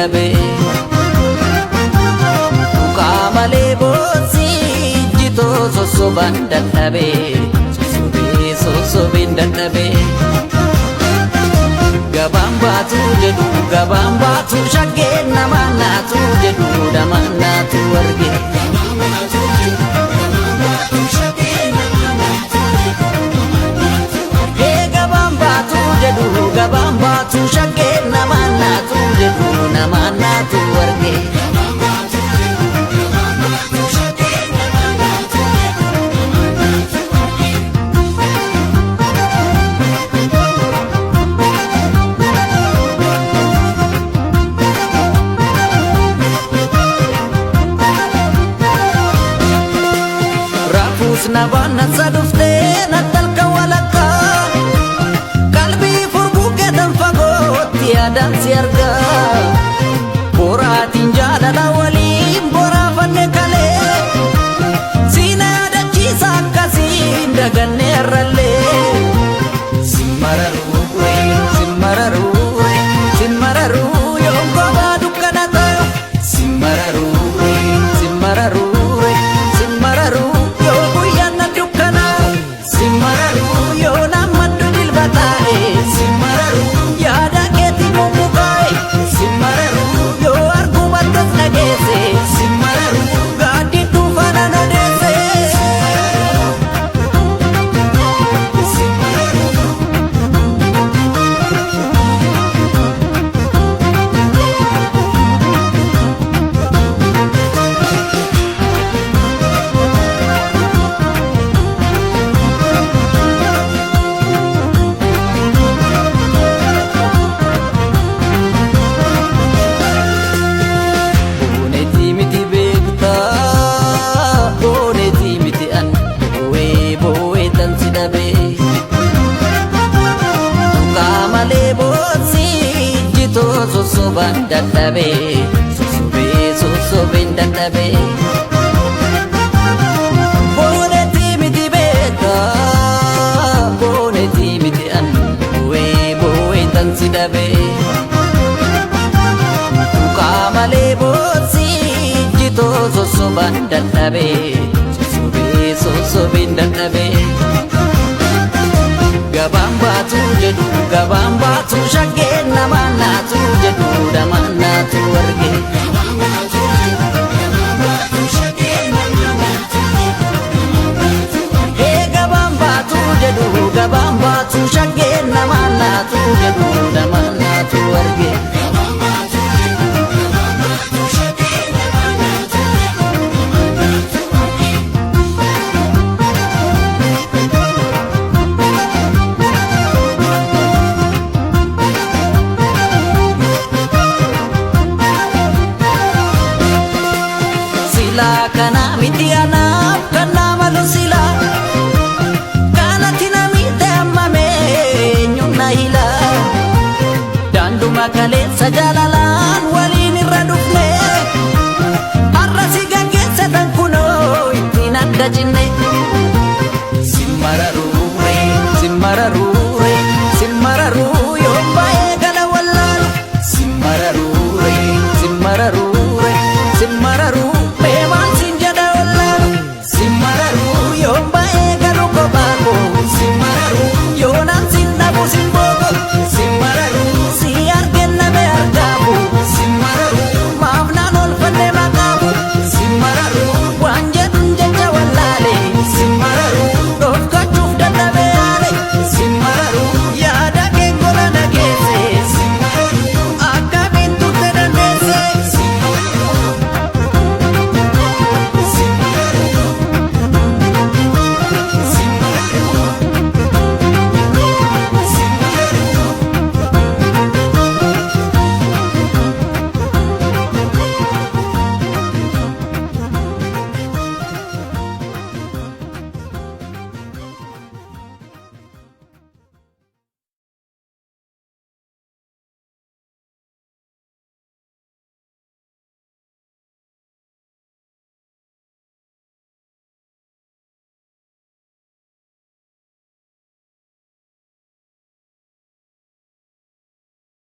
dadhabee. Tuqaa malee boossi jitoo sossobaan dadhabee. Sossobee sossobeen dadhabee. Gabaan baatu jedhu gabaan baatu shaggeen namaan naatu jedhu namaan naatu arge. Ee gabaan baatu jedhu gabaan baatu shaggeen namaan naatu jedhu namaan naatu arge. Rafuus na baanasa dhuftee na talka walakkaa qalbii furgugeetan fagootti yaadaan si argaa boraatiin jaalala waliin boraafanne kalee siina yaadachiisa akkasiin daganne har'allee simmararuu simmararuu simmararuu yoon kophaa dukkana ta'u simmararuu simmararuu simmararuu yoo guyyaan na dukkanaa simmararuu yoo naammaddu jilba taa'e simmararuu yaada keetii mummukaa'e simmararuu yoo argumattas dhageesse simmararuu gaaddidduu faana odeesse. Boonetii miti beektaa, boonetii miti an boo'ee boo'ee tan si dhabee. Tuqaa malee boossi jitoo sossobaan dadhabee, sossobee sossobeen dadhabee. Boonetii miti beektaa, boonetii miti an boo'ee boo'ee tan si dhabee. Tuqaa malee boossi jitoo sossobaan dadhabee sossobee sossobeen dadhabee. Gabaan baatu jedhu gabaan baatu shaggeen namaan naatu jedhu namaan naatu arge. Ee gabaan baatu jedhu gabaan baatu shaggeen namaan naatu jedhu namaan naatu arge. Silaa kana miti anaaf kan nama malu silaa kanatti namite ammame eenyuun na hila daanduma kaleessa jaalalaan waliin irra dhufne har'a si gaggeesse tan kunoo ittiin adda cinne simmararuu simmararuu